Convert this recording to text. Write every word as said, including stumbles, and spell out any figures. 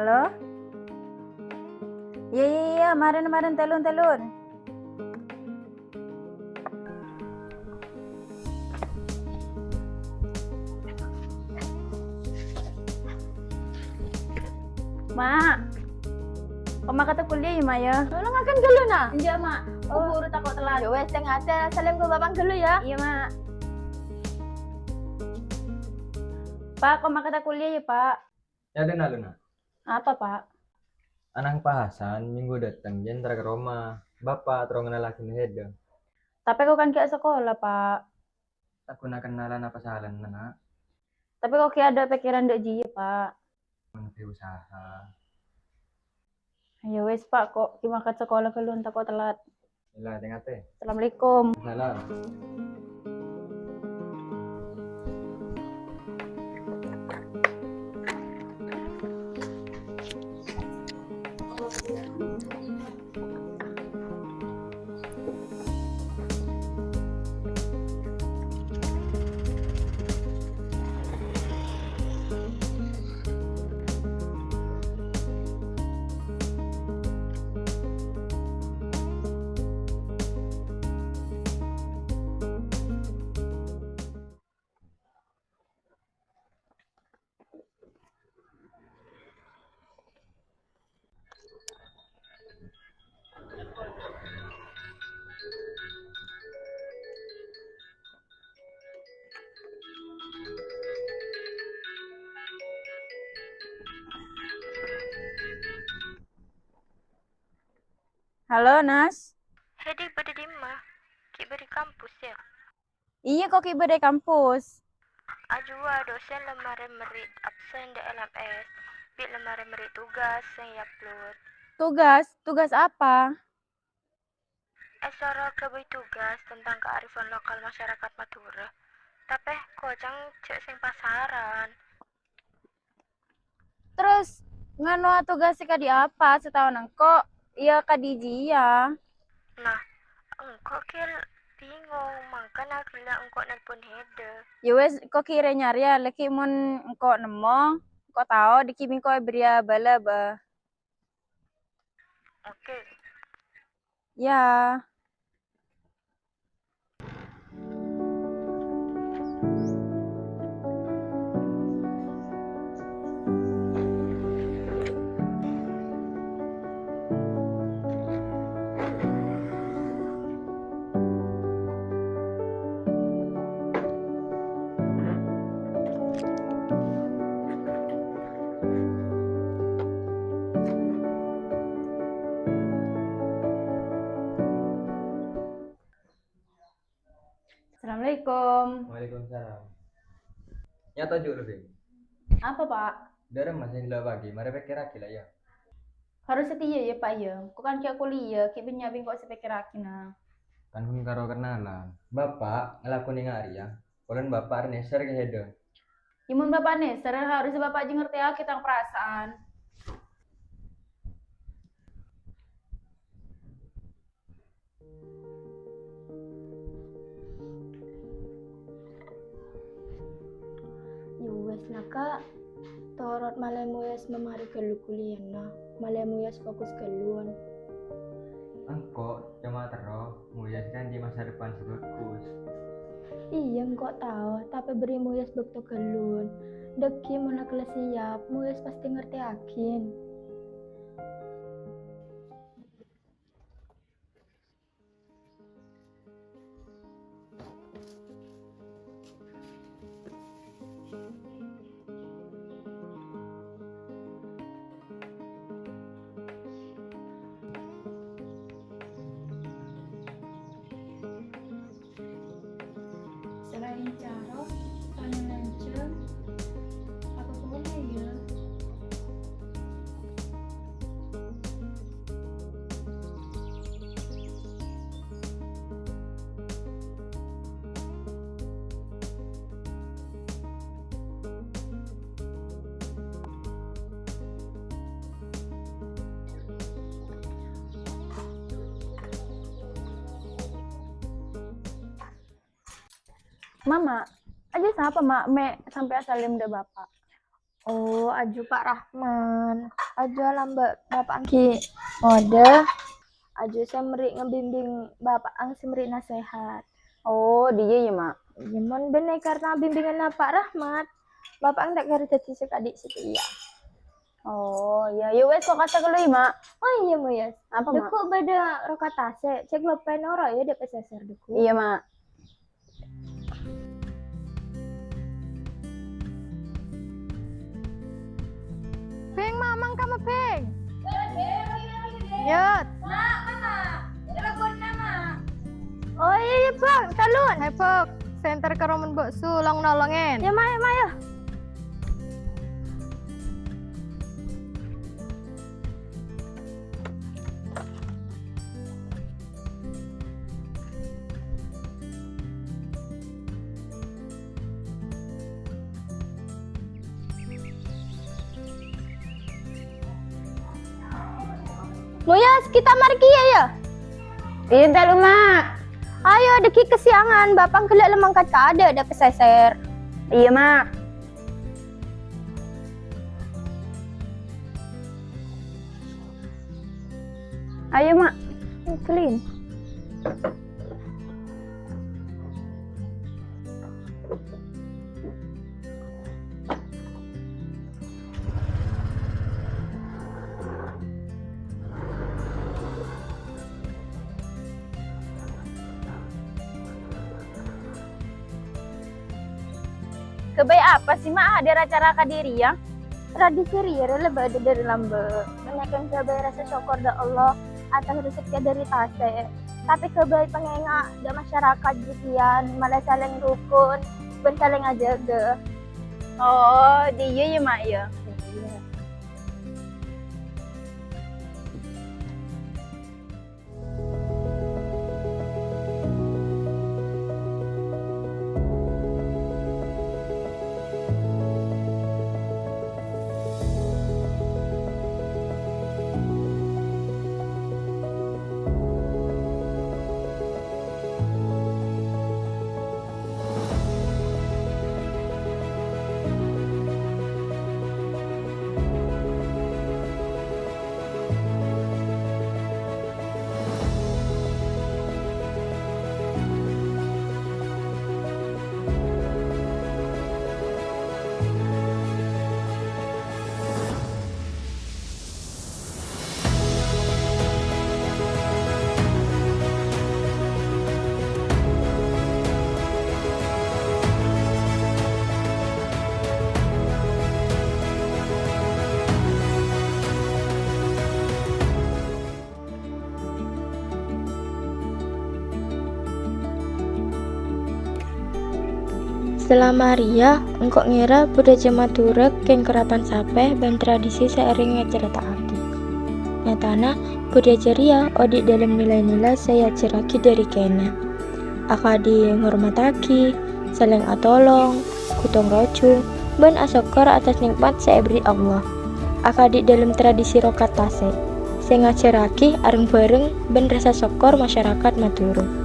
Halo? Iyâ, iyâ, iyâ, marèn, marèn, tellon, tellon. Ma'. Kok ma' kata kuliah yâ, Ma', yâ? Lo ngakan ghâllu, Na? Enjâ', Ma'. Oh, buru tako' telat. Yâ wes, tè-ngatè, salem ka Bapa' ghâllu, yâ. Iyâ, Ma'. Pa', kok ma' kata kuliah yâ, Pa'? Yâ, alun-alun, Na'. Apa, Pa'? Ana'na Pa' Hasan minggu dâteng jhâ' entar ka roma. Bapa' terro ngennalaghi Heda. Tapè ko' kan ghi' asakola, Pa'. Ta' ghuna kennalan apa salana, Na'? Tapè ko' ghi' adâ' pèkkèran dâ' jiyâ, Pa'. Mon ghi' usaha. Yâ wes, Pa', ko' ghi' mangkat sakola ghâllu, tako' telat. Ella, tè-ngatè. Assalamualaikum. Salam. Halo, Nas. Hedi, bâdâ dimma? Ghi' bâdâ è kampus, yâ? Iyâ, ko' ghi' bâdâ è kampus. Ajuwa dosen la marè merrit absen dâ' L M S, bi' la marè merrit tugas sè èupload. Tugas? Tugas apa? Èsoro ghâbây tugas tentang kearifan lokal masyarakat Madhurâ. Tapè koca'na jhâ' sè pasaran. Terros, nganoa tugas sè kadhi apa sè tao engko'? Iyâ kadhi jiyâ. Nah, engko' ghi' bingung, mangkana ghellâ' engko' nelpon Heda. Yâ wes, engko' ghi' rè-nyarè yâ, laghi mon engko' nemmo, engko' tao, dâggi' bi' engko' èbâriyâ bâlâ, bâ. Oke. Yâ. Assalamualaikum. Waalaikumsalam. Nyata jhughâ, Bing. Apa, Pa'? Dâremma sè ella pagi, marè pèkkèrraghi la, yâ. Harus satèya, yâ, Pa', yâ. Ko' kan ghi' kuliah, ghi' bânnya' bi' engko' sè pèkkèrraghi, Na'. Kan ghun karo kennalan. Bapa' ngalakonè nga' rèya. Polana Bapa' rè nèser ka Heda. Yâ, mon Bapa' nèser, harus Bapa' jiyâ ngartèyaghi tang parasaan. Yâ wes, la, Ka'. Torot malè Muyas mamarè ghâllu kuliahna. Malè Muyas fokus ghâlluwân. Engko' coma terro, Muyas kan dâddhi masa depan sè bhâghus. Iyâ, engko' tao, tapè bâri' Muyas bâkto ghâlluwân. Dâggi' mon la kella' siap, Muyas pastè ngartèyaghin. Salaèn carok, tana lanjhâng, apa polè, yâ? Mama, ajjhâ sapa, Ma', mè' sampè' asalèm dâ' Bapa'? Oh, aju Pa' Rahman. Aju alamba' Bapa'na ghi' ngodâ. Aju sè mèrè ngabimbing Bapa'na sè mèrè nasèhat. Oh, dhiyâ, yâ, Ma'. Iyâ, mon bânnè karna bimbinganna Pa' Rahmat, Bapa'na ta' kèra dhâddhi sè kadi' satèya. Oh, iyâ. Yâ wes, lo' kassa' ghâllu, yâ, Ma'. Oh, iyâ, Moyas. Apa, Ma'? Dâggu' bâdâ rokat tasè'. Cè' loppaè noro', yâ, dâ' pasèsèr dâggu'. Iyâ, Ma'. Bhing, Ma', mangka, Ma', Bhing. Yot. Oh, iyâ, iyâ, Bhing. Talon. Hai, Bhing. Sè èntar ka romana Mbok Su, long-nolongèn. Yâ, Ma', yâ, Ma', yâ. Moyas, kita marè kèya, yâ? Iyâ, ghâllu, Ma'. Ayo, dâgghi' kasiangan, Bapa'na ghellâ' la mangkat ka adâ', dâ' pasèsèr. Iyâ, Ma'. Ayo, Ma'. Clean. Ghâbây apa sè, Ma', hadir acara kadi' rèya? Tradisi rèya rè la bâdâ dâri lambâ'. Mènèkan ghâbây rasa sokkor dâ' Allah, atas rejekkè dâri tasè'. Tapè ghâbây pangènga' dâ' masyarakat jhughân, malè salèng rokon bân salèng ajâgâ. Oh, dhiyâ, yâ, Ma', yâ. Salama rèya, engko' ngèra budhâjâ Madhurâ kèng karapan sapè bân tradisi sè èrèng ècarèta'aghi. Nyatana, budhâjâ rèya odi' dâlem nilai-nilai sè èajhârraghi dâri kènè', akadhi ngormadhâghi, salèng atolong, ghutong rojhung, bân asokkor atas nè'mat sè èberri' Allah, akadhi dâlem tradisi rokat tasè', sè ngajhârraghi areng-bhâreng bân rasa sokkor masyarakat Madhurâ.